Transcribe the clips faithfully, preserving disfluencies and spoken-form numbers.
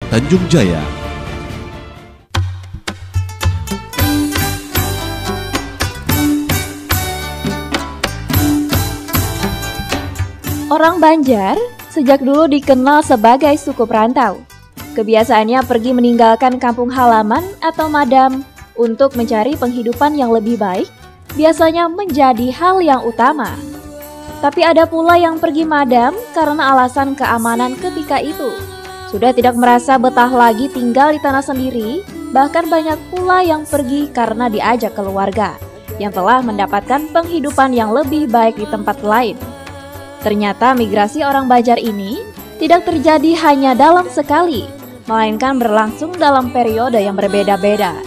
Tanjung Jaya. Orang Banjar sejak dulu dikenal sebagai suku perantau. Kebiasaannya pergi meninggalkan kampung halaman atau madam untuk mencari penghidupan yang lebih baik, biasanya menjadi hal yang utama. Tapi ada pula yang pergi madam karena alasan keamanan ketika itu. Sudah tidak merasa betah lagi tinggal di tanah sendiri, bahkan banyak pula yang pergi karena diajak keluarga yang telah mendapatkan penghidupan yang lebih baik di tempat lain. Ternyata migrasi orang Banjar ini tidak terjadi hanya dalam sekali, melainkan berlangsung dalam periode yang berbeda-beda,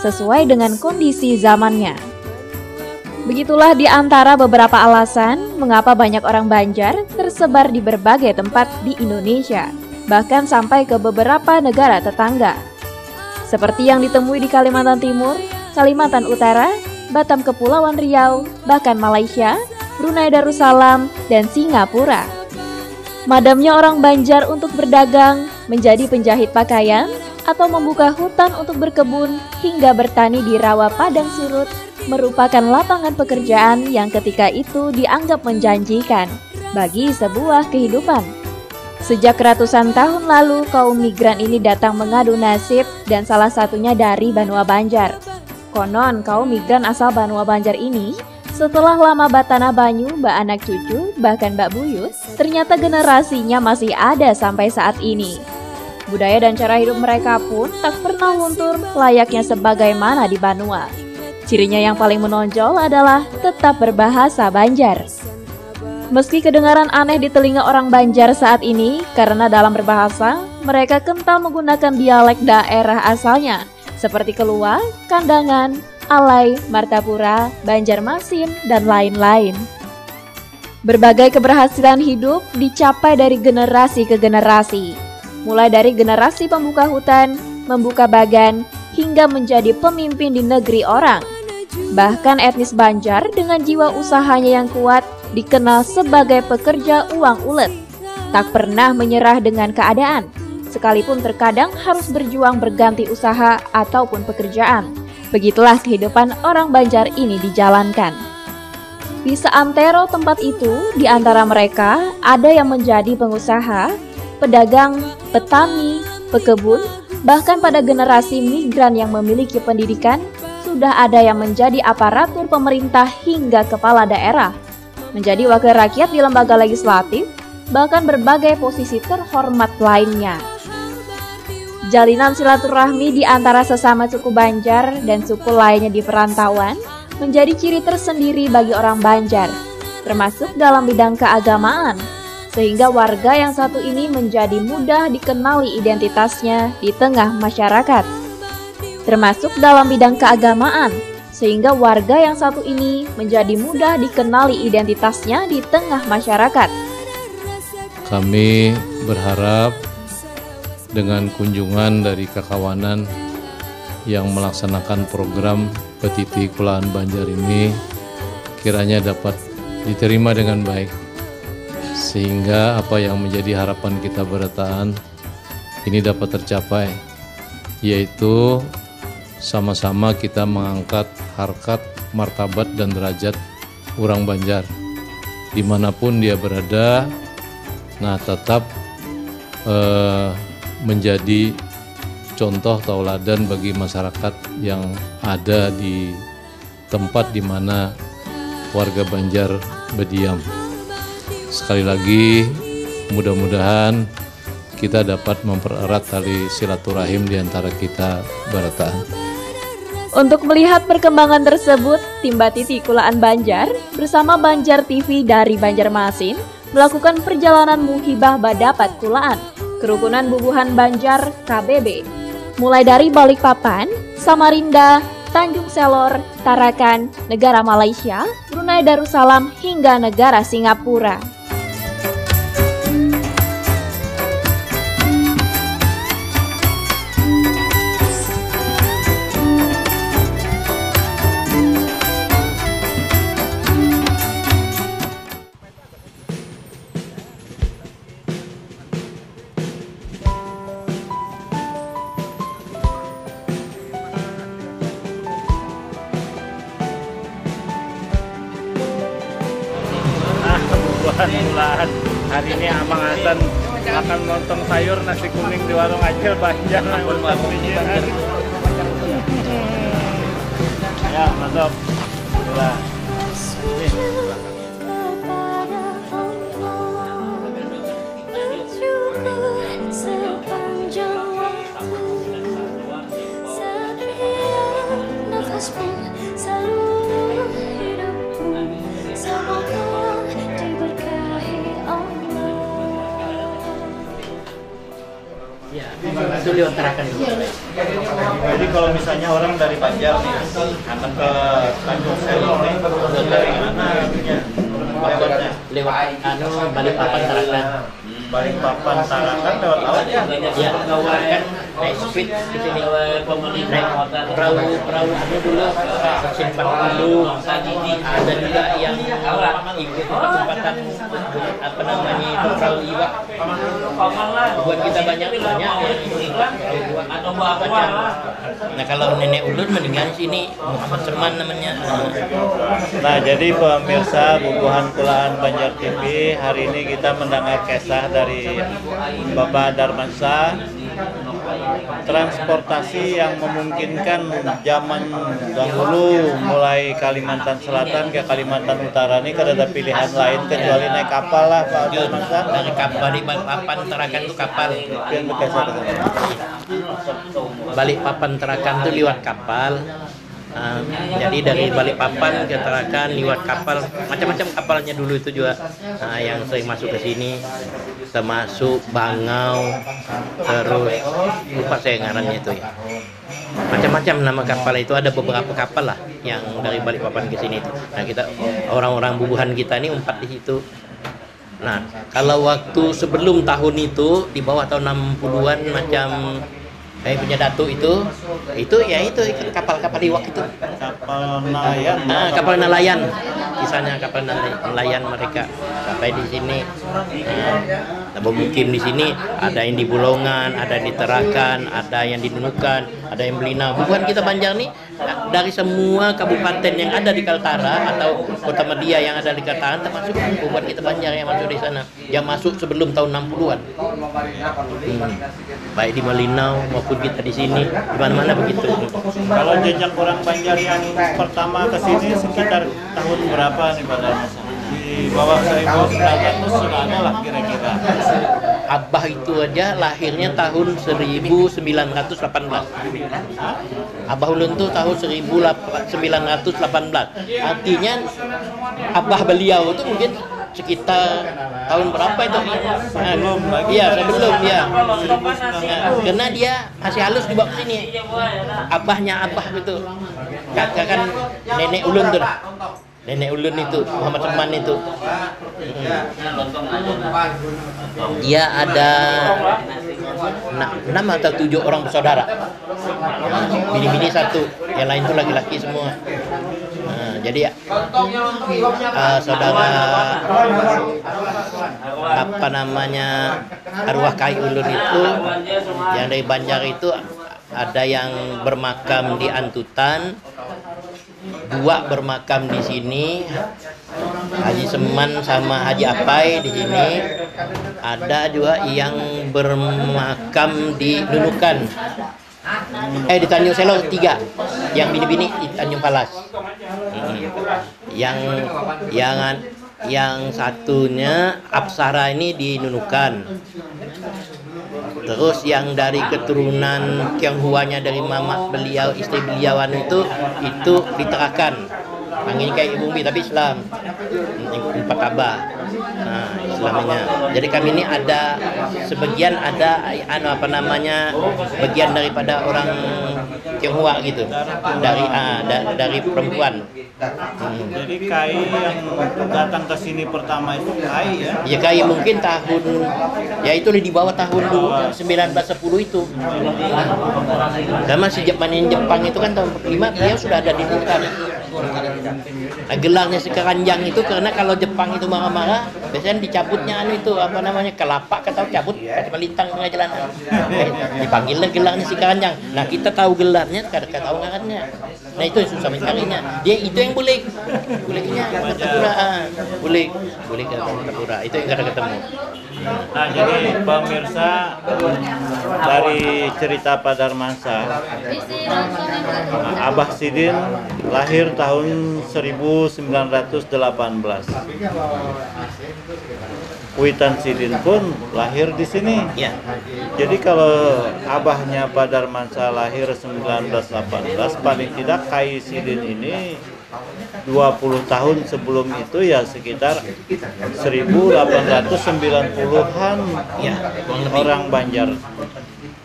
sesuai dengan kondisi zamannya. Begitulah di antara beberapa alasan mengapa banyak orang Banjar tersebar di berbagai tempat di Indonesia, bahkan sampai ke beberapa negara tetangga. Seperti yang ditemui di Kalimantan Timur, Kalimantan Utara, Batam Kepulauan Riau, bahkan Malaysia, Brunei Darussalam, dan Singapura. Madamnya orang Banjar untuk berdagang, menjadi penjahit pakaian, atau membuka hutan untuk berkebun, hingga bertani di rawa padang surut, merupakan lapangan pekerjaan yang ketika itu dianggap menjanjikan bagi sebuah kehidupan. Sejak ratusan tahun lalu, kaum migran ini datang mengadu nasib dan salah satunya dari Banua Banjar. Konon, kaum migran asal Banua Banjar ini setelah lama batanah banyu, baanak cucu, bahkan bak buyut, ternyata generasinya masih ada sampai saat ini. Budaya dan cara hidup mereka pun tak pernah luntur layaknya sebagaimana di Banua. Cirinya yang paling menonjol adalah tetap berbahasa Banjar. Meski kedengaran aneh di telinga orang Banjar saat ini, karena dalam berbahasa, mereka kental menggunakan dialek daerah asalnya, seperti Kelua, Kandangan, Alai, Martapura, Banjarmasin, dan lain-lain. Berbagai keberhasilan hidup dicapai dari generasi ke generasi, mulai dari generasi pembuka hutan, membuka bagan, hingga menjadi pemimpin di negeri orang. Bahkan etnis Banjar dengan jiwa usahanya yang kuat dikenal sebagai pekerja uang ulet. Tak pernah menyerah dengan keadaan, sekalipun terkadang harus berjuang berganti usaha ataupun pekerjaan. Begitulah kehidupan orang Banjar ini dijalankan. Di seantero tempat itu, di antara mereka ada yang menjadi pengusaha, pedagang, petani, pekebun, bahkan pada generasi migran yang memiliki pendidikan, sudah ada yang menjadi aparatur pemerintah hingga kepala daerah, menjadi wakil rakyat di lembaga legislatif, bahkan berbagai posisi terhormat lainnya. Jalinan silaturahmi di antara sesama suku Banjar dan suku lainnya di perantauan menjadi ciri tersendiri bagi orang Banjar, termasuk dalam bidang keagamaan, sehingga warga yang satu ini menjadi mudah dikenali identitasnya di tengah masyarakat. Termasuk dalam bidang keagamaan, sehingga warga yang satu ini menjadi mudah dikenali identitasnya di tengah masyarakat. Kami berharap dengan kunjungan dari kakawanan yang melaksanakan program Petiti Kulaan Banjar ini kiranya dapat diterima dengan baik, sehingga apa yang menjadi harapan kita berataan ini dapat tercapai, yaitu sama-sama kita mengangkat harkat, martabat, dan derajat orang Banjar dimanapun dia berada. Nah, tetap eh, menjadi contoh tauladan bagi masyarakat yang ada di tempat di mana warga Banjar berdiam. Sekali lagi, mudah-mudahan kita dapat mempererat tali silaturahim di antara kita barataan. Untuk melihat perkembangan tersebut, tim Batiti Kulaan Banjar bersama Banjar T V dari Banjarmasin melakukan perjalanan muhibah badapat kulaan kerukunan bubuhan Banjar K B B, mulai dari Balikpapan, Samarinda, Tanjung Selor, Tarakan, negara Malaysia, Brunei Darussalam, hingga negara Singapura. Kulaan. Hari ini Amang Hasan akan lontong sayur nasi kuning di warung Acil Banjar. Warung ini Banjar. Ya, mantap. Kulaan. Ini. Setiap nafasmu, seluruh hidupmu, semoga diberkahi Allah. Ya, itu lewat Tarakan. Jadi kalau misalnya orang dari Banjar nih, akan ke Tanjung Selong nih, dari mana itunya? Lewatnya? Lewat, anu, Balikpapan Tarakan. Balikpapan Tarakan lewat laut ya? Ya, Tarakan naik speed ke sini. Naik perahu, perahu anu dulu, simpan dulu. Ada juga yang ikut kesempatan, apa namanya itu, perahu iwak. Buat kita banyak, banyak yang ikut perahu iwak. Nah, kalau nenek ulun mendingan sini, Muhammad Seman namanya. Nah, jadi pemirsa bubuhan kulaan Banjar T V, hari ini kita mendengar kisah dari Bapak Darmansa, transportasi yang memungkinkan zaman dahulu, mulai Kalimantan Selatan ke Kalimantan Utara ini kada ada pilihan lain kecuali naik kapal lah, Pak Darmansa. Dari kapal, di Balikpapan Tarakan itu kapal. Mungkin bergeser ke sana. Balikpapan Tarakan tu liwat kapal. Ah, jadi dari Balikpapan ke Tarakan liwat kapal, macam-macam kapalnya dulu itu juga. Ah, yang sering masuk ke sini, termasuk Bangau, terus lupa saya ngarannya itu ya. Macam-macam nama kapal itu, ada beberapa kapal lah yang dari Balikpapan ke sini itu. Nah, kita, orang-orang bubuhan kita ini umpat di situ. Nah, kalau waktu sebelum tahun itu, di bawah tahun enam puluhan, macam saya punya datuk itu, itu ya itu, itu kapal-kapal iwak itu. Kapal nelayan. Ah, kapal nelayan. Kisahnya kapal nela-, nelayan mereka sampai di sini. Nah, bermukim di sini, ada yang di Bulongan, ada yang di Tarakan, ada yang di Nunukan, ada yang Belinau. Bubuhan kita Banjar nih, dari semua kabupaten yang ada di Kaltara atau kota media yang ada di Kaltara, termasuk bubuhan kita Banjar yang masuk di sana, yang masuk sebelum tahun enam puluhan. Hmm. Baik di Malinau maupun kita di sini, di mana-mana begitu. Kalau jejak orang Banjar yang pertama ke sini sekitar tahun berapa nih, Pak Darmasa? Di bawah seribu sembilan ratus sudah ada lah kira-kira. Abah itu aja lahirnya tahun seribu sembilan ratus delapan belas. Abah ulun tuh tahun seribu sembilan ratus delapan belas. Artinya abah beliau tuh mungkin sekitar tahun berapa itu? Nah, sebelum lagi. Iya, sebelum ya. Nah, karena dia masih halus dibawa ke sini. Abahnya abah gitu. Kakak kan nenek ulun tuh. Nenek ulun itu, Muhammad Seman itu. Hmm. Dia ada enam, enam atau tujuh orang bersaudara. Bini-bini satu, yang lain itu laki-laki semua. Nah, jadi, eh, saudara, apa namanya, arwah kai ulun itu, yang dari Banjar itu, ada yang bermakam di Antutan, dua bermakam di sini, Haji Seman sama Haji Apai di sini. Ada juga yang bermakam di Nunukan. Eh, di Tanjung Selong tiga. Yang bini-bini di Tanjung Palas. Hmm. Yang, yang, yang satunya Apsara ini di Nunukan. Terus yang dari keturunan Tionghoanya dari mamak beliau, istri beliau anu itu, itu di Tarakan. Panggilnya kayak Ibu Umi, tapi Islam. Empat abah. Nah, Islamnya. Jadi kami ini ada sebagian ada anu apa namanya, bagian daripada orang Tionghoa gitu. Dari, ah, da-, dari perempuan. Hmm. Jadi kai yang datang ke sini pertama itu kai ya? Ya kai mungkin tahun, ya itu di bawah tahun du-, sembilan belas sepuluh itu. Karena si Jep-, main Jepang itu kan tahun lima dia sudah ada di Nunukan. Nah, gelarnya si Keranjang itu karena kalau Jepang itu marah-marah, biasanya dicabutnya anu itu apa namanya, kelapa atau cabut, melintang tengah jalan. Dipanggilnya gelarnya si Keranjang. Nah, kita tahu gelarnya, kada, kada tahu ngarannya. Nah, itu susah mencarinya. Dia itu yang bulik. Buliknya Martapura. Ah. Bulik, bulik apa Martapura. Itu yang kada ketemu. Nah, jadi pemirsa, dari cerita Pak Darmansa, Abah Sidin lahir tahun seribu sembilan ratus delapan belas. Kuitan Sidin pun lahir di sini. Ya. Jadi kalau abahnya Pak Darmansa lahir sembilan belas delapan belas, paling tidak Kai Sidin ini dua puluh tahun sebelum itu, ya, sekitar seribu delapan ratus sembilan puluhan. Ya, kurang lebih. Orang Banjar.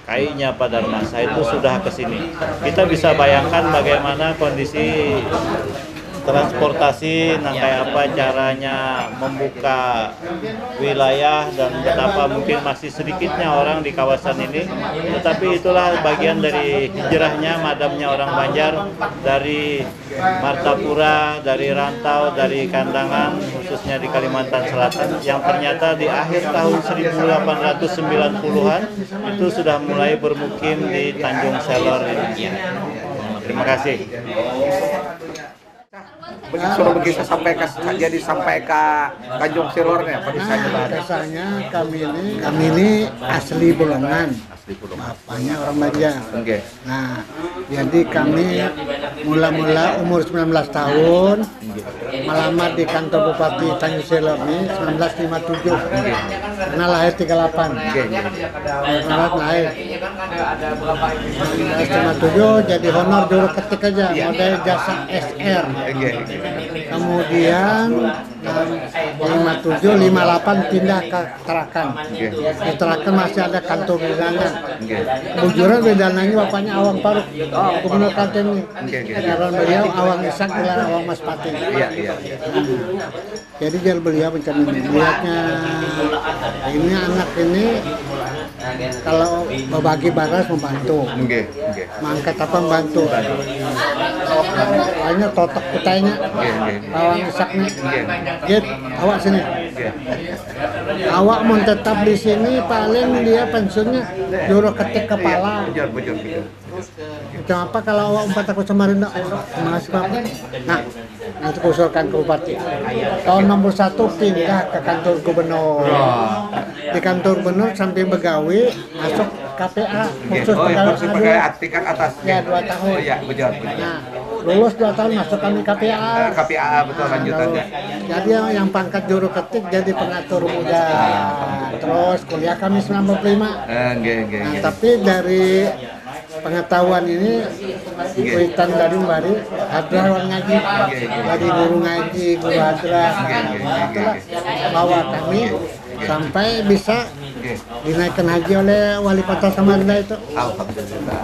Kayaknya Pak Darmansa itu sudah ke sini. Kita bisa bayangkan bagaimana kondisi transportasi, nah, kayak apa caranya membuka wilayah dan betapa mungkin masih sedikitnya orang di kawasan ini. Tetapi itulah bagian dari hijrahnya, madamnya orang Banjar dari Martapura, dari rantau, dari Kandangan, khususnya di Kalimantan Selatan, yang ternyata di akhir tahun seribu delapan ratus sembilan puluhan itu sudah mulai bermukim di Tanjung Selor ini. Terima kasih. Suruh begitu sampai ke, jadi sampai ke Tanjung Selor nih, apa kisahnya, Bah? Kisahnya kami ini, kami ini asli Bulungan. Asli Bulungan. Bapaknya orang Banjar. Oke. Nah, jadi kami mula-mula umur sembilan belas tahun, melamar di kantor Bupati Tanjung Selor ini sembilan belas lima tujuh. Karena lahir tiga delapan. Oke, oke. Sembilan belas lahir. Sembilan belas lima tujuh jadi honor juru ketik aja, model jasa S R. Oke. Kemudian lima tujuh, lima delapan pindah ke Tarakan. Oke. Di Tarakan masih ada kantor Bedananya. Oke. Bujuran Bedananya bapaknya Awang Paruk, Gubernur Kalteng ini. Oke, oke. Ngaran beliau Awang Ishak, gelar Awang Mas Pati. Iya, iya. Jadi jar beliau macam ini. Melihatnya ini anak ini kalau berbagi baras membantu. Oke, oke. Mangkat apa membantu. Hanya totok kutainya. Oke, oke. Awang Ishak nih. Oke. Git, awak sini. Oke. Awak mau tetap di sini, paling dia pensiunnya juru ketik kepala. Iya, bujur, bujur, bujur. Macam apa kalau awak umpat aku Samarinda? Mas apa? Nah, nanti kuusulkan ke bupati. Tahun enam puluh satu pindah ke kantor gubernur. Di kantor gubernur sambil begawi, masuk K P A, khusus pegawai tingkat atas. Ya, dua tahun. Iya, bujur, bujur. Nah, lulus dua tahun masuk kami K P A. Eh, K P A, betul, lanjutannya. Jadi yang, yang pangkat juru ketik jadi pengatur muda. Terus kuliah kami sembilan puluh lima. Eh, nggih, nggih, nggih. Nah, tapi dari pengetahuan ini, kuitan dari mari hadrah wan ngaji. Nggih, nggih. Jadi guru ngaji, guru hadrah. Nggih, nggih, nggih, nggih. Itulah bawa kami sampai bisa dinaikkan haji oleh wali kota Samarinda itu. Alhamdulillah.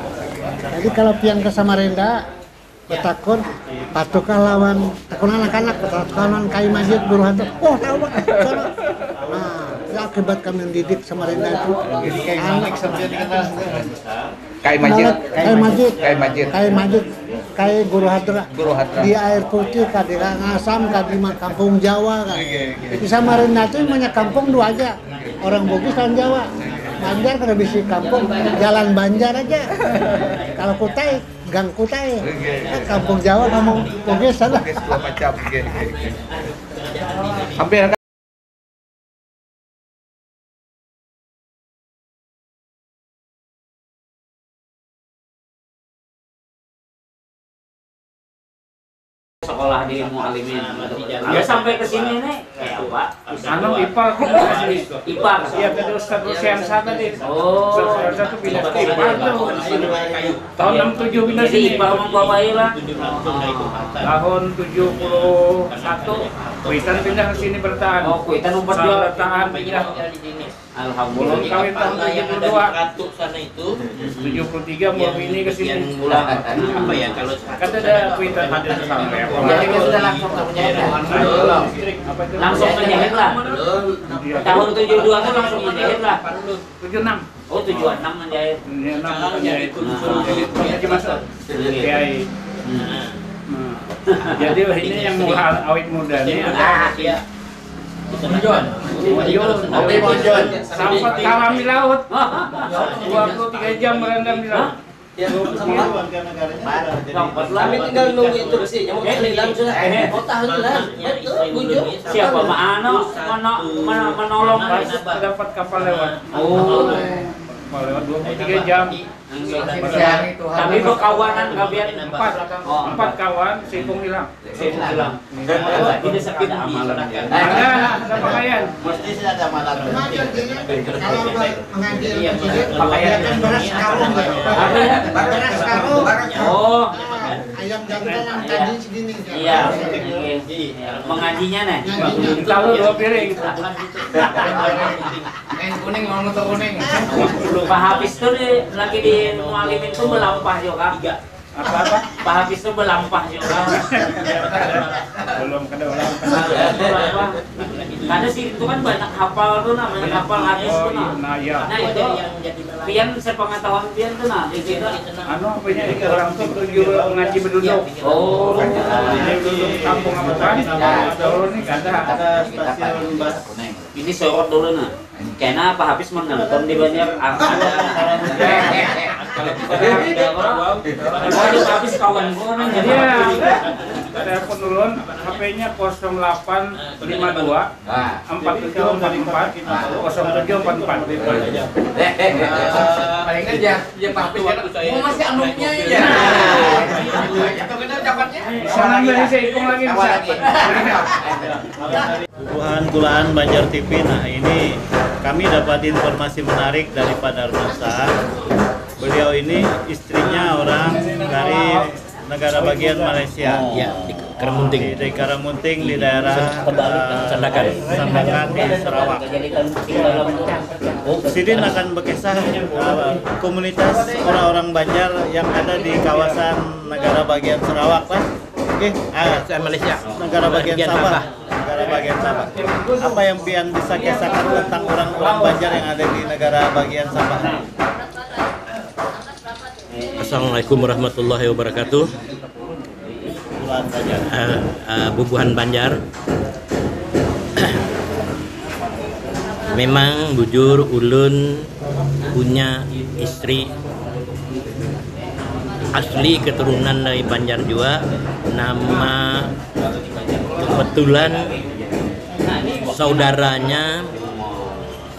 Jadi kalau pian ke Samarinda, betakun, patuhkah lawan, takun anak-anak, betakun lawan Kai Majid, guru hadrah. Oh, tahu, Pak. Sana. Nah, ya akibat kami mendidik Samarinda itu. Jadi Kai Majid sampai dikenal. Kai Majid. Kai Majid. Kai Majid. Kai Majid. Kai guru hadrah. Guru hadrah. Di Air Putih, kah di Karangasem, kah di ma-, Kampung Jawa, kah. Oke, oke. Di Samarinda itu banyak kampung dua aja. Orang Bugis lawan Jawa. Banjar kada bisi kampung, jalan Banjar aja. Kalau Kutai, Gang Kutai. Oke. Kampung Jawa, kampung Bugis sana. Oke, dua macam. Oke, oke, oke. Hampir sekolah di Mualimin. Ya, sampai ke sini nih, kayak apa? Anu, ipar ke sini. Ipar. Iya, tadi Ustaz Rusiansa tadi. Oh. Ustaz Rusiansa tuh pindah ke ipar tuh. Tahun enam tujuh pindah sini. Jadi ipar membawa lah. Tahun tujuh puluh satu, Kuitan pindah ke sini bertahan. Oh, Kuitan umpat bertahan pindah. Alhamdulillah. Kawin tahun tujuh puluh dua. Tujuh puluh tiga mau ini ke sini. Apa ya, kalau kata ada kuitan hadir sampai apa? Ya, kita sudah langsung ke penyakit. Langsung penyakit lah. Tahun tujuh dua kan langsung penyakit lah. Tujuh enam. Oh, tujuh enam menjahit. Tujuh enam menjahit. Nah. Jadi masuk. Kiai. Hmm. Nah. Jadi ini yang muhal awet muda nih. Ah, iya. Munjun. Munjun. Oke, Munjun. Sampai kalam di laut. Dua puluh tiga jam berendam di laut. Kami tinggal nunggu instruksinya, mau cari langsung lah. Mau tahu lah. Betul, bujur. Siapa mah anu meno- meno- menolong pas dapat kapal lewat? Oh. Kapal lewat dua puluh tiga jam. Tapi bekawanan kabian empat. Empat kawan, singkung hilang. Singkung hilang. Ada, ada pakaian. Mesti sih ada malam. Kalau mengaji ilmu sidik, pakaian beras karung ya. Beras karung. Oh. Ayam jantan yang tadi segini. Iya. Mengajinya nih. Tahu dua piring. Kuning, kuning, mau motor kuning. Pak Hafiz tuh di, lagi di Mualimin tuh belampah juga. Apa-apa? Pak Hafiz tuh belampah juga. Belum kada ulang. Belampah. Kada sih, itu kan banyak hafal tuh, namanya hafal hadis tuh, nah. Nah, iya. Nah, itu pian, sepengetahuan pian tuh, nah, di situ. Anu, apanya, orang tuh tujuh ngaji beduduk. Oh. Jadi beduduk kampung apa kan? Ada ulun nih, kada. Ada stasiun bus. Ini sorot dulu, nah. Kena apa habis menonton di Banjar? Ah, ada. Kalau kita ada orang, habis kawan gua, nah, jadi. Iya. Telepon ulun, H P-nya kosong delapan lima dua, empat tujuh empat empat, kosong tujuh empat empat. Palingan ya, ya Pak Hafiz kan, mau masih anaknya ya. Itu kita ucapannya. Sana beli seikung lagi bisa. Bubuhan kulaan Banjar T V. Nah, ini kami dapat informasi menarik dari Pak Darmasa. Beliau ini istrinya orang dari negara bagian Malaysia. Ya, di Karamunting. Di, di Karamunting, di daerah, eh, Sandakan. Sandakan di Sarawak. Sidin akan berkisah, eh, komunitas orang-orang Banjar yang ada di kawasan negara bagian Sarawak lah. Oke, ah, Malaysia. Negara bagian Sabah. Negara bagian Sabah. Apa yang pian bisa kisahkan tentang orang-orang Banjar yang ada di negara bagian Sabah? Assalamualaikum warahmatullahi wabarakatuh. Eh, eh, bubuhan Banjar. Memang bujur ulun punya istri asli keturunan dari Banjar jua. Nama kebetulan saudaranya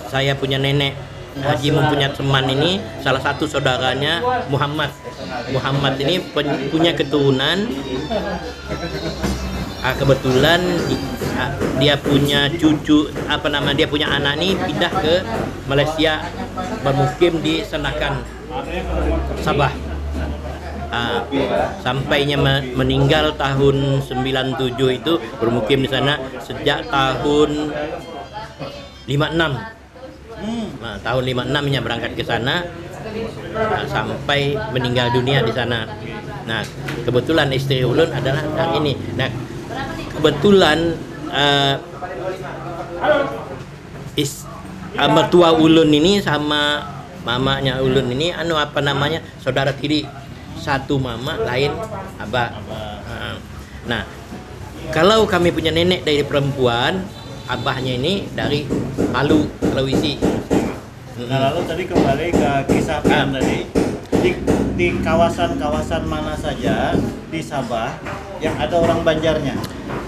saya punya nenek Haji Mempunyat Seman ini, salah satu saudaranya Muhammad. Muhammad ini pen- punya keturunan, ah, kebetulan di- ah, dia punya cucu, apa nama, dia punya anak nih pindah ke Malaysia, bermukim di Sandakan, Sabah. Ah, sampainya me- meninggal tahun sembilan tujuh itu, bermukim di sana sejak tahun lima enam. Nah, tahun lima enam nya berangkat ke sana, nah, sampai meninggal dunia di sana. Nah, kebetulan istri ulun adalah nang ini. Nah, kebetulan, eh, is- eh, mertua ulun ini sama mamanya ulun ini, anu, apa namanya, saudara tiri, satu mama lain abah. Nah, kalau kami punya nenek dari perempuan, abahnya ini dari Palu, Sulawesi. Nah, lalu tadi kembali ke kisah pian tadi, di, di kawasan-kawasan mana saja di Sabah yang ada orang Banjarnya?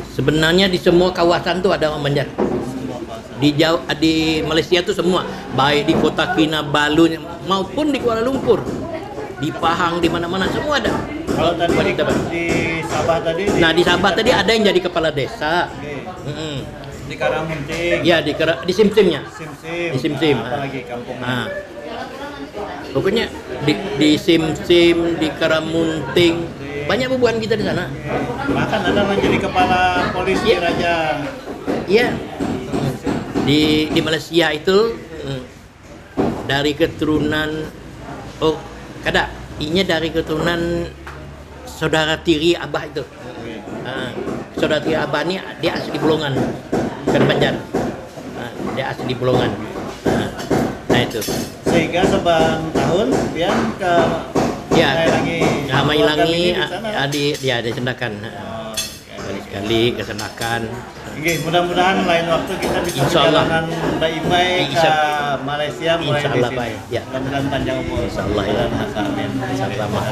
Sebenarnya di semua kawasan tuh ada orang Banjar. Di Jawa, di Malaysia tuh semua, baik di Kota Kinabalu maupun di Kuala Lumpur, di Pahang, di mana-mana semua ada. Kalau tadi di, di Sabah tadi, nah, di Sabah tadi ada yang jadi kepala desa. Oke. Mm-mm. Di Karamunting. Ya, di Kara- di Simsimnya. Simsim. Di Simsim. Nah, apalagi kampungnya? Nah. Pokoknya di, di Simsim, di Karamunting, banyak bubuhan kita di sana. Bahkan ada yang jadi kepala polisi, iya, raja. Iya. Di di Malaysia itu, mm, dari keturunan, oh, kada, inya dari keturunan saudara tiri abah itu. Ah, saudara tiri abah ni dia asli Bulungan, bukan Banjar. Ah, dia asli Bulungan. Ah, nah, itu. Sehingga saban tahun pian ke, ya, Mailangi, nah, Mailangi, ah, di, ya, di Sandakan. Ah. Oh, sekali-sekali ke Sandakan. Oke, mudah-mudahan lain waktu kita bisa Insya Allah. Perjalanan Mbak Imai ke Insya- Malaysia mulai Insya Allah, di sini. Pak. Ya. Mudah-mudahan panjang umur. Insya Allah, ya. Mudah-mudahan, amin. Insya Allah, Pak.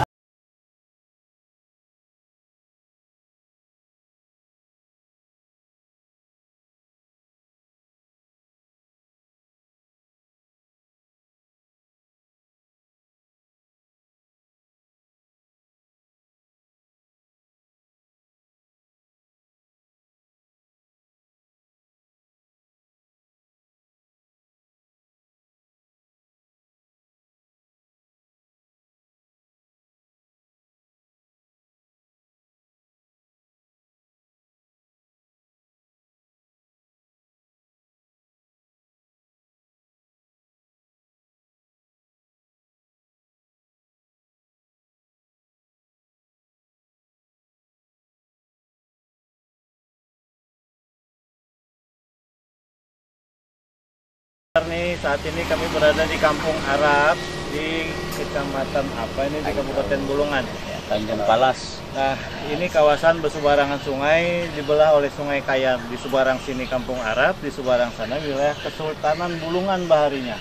Nih, saat ini kami berada di Kampung Arab, di Kecamatan apa ini, di Kabupaten Bulungan. Ya, Tanjung Palas. Nah, ini kawasan berseberangan sungai, dibelah oleh Sungai Kayar. Di seberang sini Kampung Arab, di seberang sana wilayah Kesultanan Bulungan baharinya.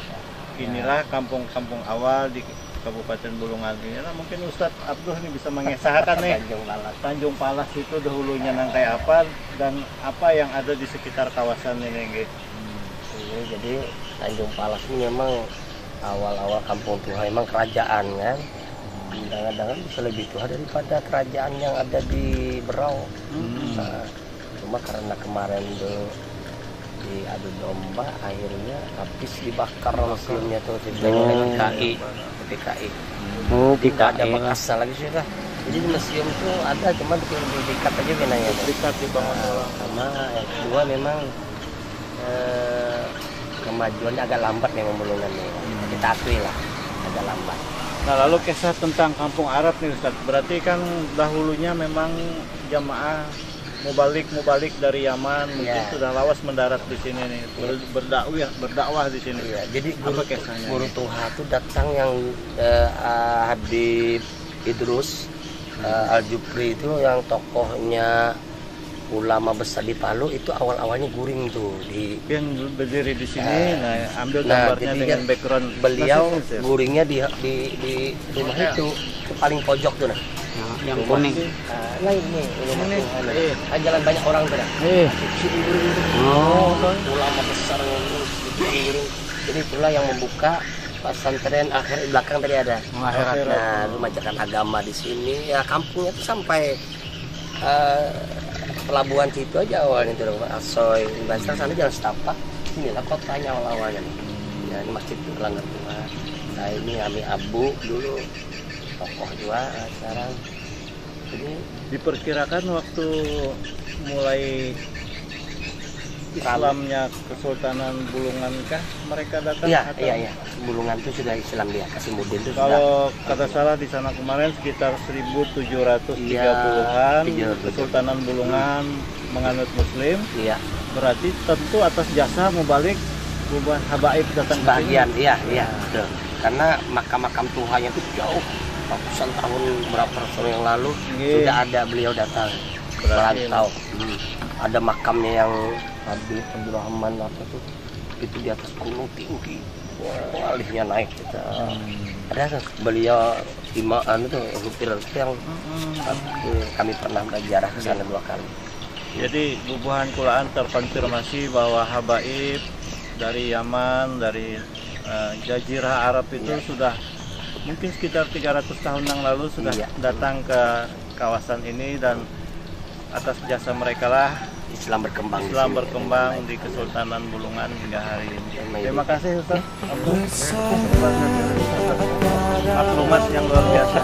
Inilah kampung-kampung awal di Kabupaten Bulungan ini. Nah, mungkin Ustadz Abduh nih bisa mengisahkan nih Tanjung Palas. Tanjung Palas itu dahulunya nang kayak apa dan apa yang ada di sekitar kawasan ini, nggih. Hmm, iya, jadi Tanjung Palas ini memang awal-awal kampung tuha, memang kerajaan kan. Dengan-dengan bisa lebih tuha daripada kerajaan yang ada di Berau. Hmm. Nah, cuma karena kemarin tuh diadu domba, akhirnya habis dibakar museumnya tuh di P K I. P K I. Oh, Tidak ada P K I. Bekasnya lagi sudah. Jadi museum tuh ada, cuma bikin duplikat aja pinanya tuh. Duplikat dibangun Nah, ulang. Sama yang kedua memang eh, kemajuannya agak lambat memang Bulungan nih. Kita akui lah, agak lambat. Nah, lalu kisah tentang Kampung Arab nih, Ustaz. Berarti kan dahulunya memang jamaah mubalik-mubalik dari Yaman mungkin Iya. sudah lawas mendarat di sini nih, ber- berdakwah berdakwah di sini. Iya, jadi guru, Apa kisahnya guru nih? Tuha tuh datang yang eh, ah, Habib Idrus eh, Al Jupri itu, yang tokohnya ulama besar di Palu itu, awal-awalnya guring tuh di Yang berdiri di sini, Nah, nah, ambil nah, gambarnya jadi dengan kan background. Beliau Masih, masih. Guringnya di di di rumah itu, itu paling pojok tuh, nah. Nah, yang kuning. Ah, lain nih, rumah Ini, Tuhan. Eh. Kan jalan banyak orang tuh, nah. Eh. Sini guring tuh. Oh. Ulama besar ngurus, guring. Jadi itulah yang membuka pesantren akhir belakang tadi ada. Oh, akhirat. Nah, mengajarkan agama di sini, ya, kampungnya tuh sampai eh, pelabuhan situ aja awalnya tuh, Asoy. Bahasa sana jalan setapak. Inilah kotanya awal-awalnya nih. Ya, ini masjid tuh, Langgar Tua. Nah, ini Ami Abu dulu, tokoh juga, eh, sekarang. Jadi Diperkirakan waktu mulai Islamnya Kesultanan Bulungan kah mereka datang? Iya, atau? Iya, iya. Bulungan tuh sudah Islam dia, Kasimuddin tuh sudah. Kalau kata salah di sana kemarin sekitar seribu tujuh ratus tiga puluhan, Iya, tujuh ratus. Kesultanan Bulungan menganut Muslim. Iya. Berarti tentu atas jasa mubalik bubuhan habaib datang ke sini. Sebagian, iya, iya, betul. Karena makam-makam tuhanya tuh jauh, ratusan tahun, berapa ratus tahun yang lalu Iya. sudah ada beliau datang Berarti merantau. Hmm. Ada makamnya yang Habib Abdurrahman apa tuh? Itu di atas gunung tinggi. Wah, alihnya naik kita. Hmm. Ada tuh, beliau ima anu tuh, supir yang Mm-mm. aku, kami pernah berziarah ke sana dua kali. Jadi bubuhan kulaan terkonfirmasi bahwa habaib dari Yaman, dari eh, Jazirah Arab itu Iya. sudah mungkin sekitar tiga ratus tahun yang lalu sudah Iya. datang ke kawasan ini dan atas jasa mereka lah Islam berkembang di Islam sini. berkembang di Kesultanan Bulungan hingga hari ini. Terima Terima kasih. kasih Ustaz untuk maklumat yang luar biasa.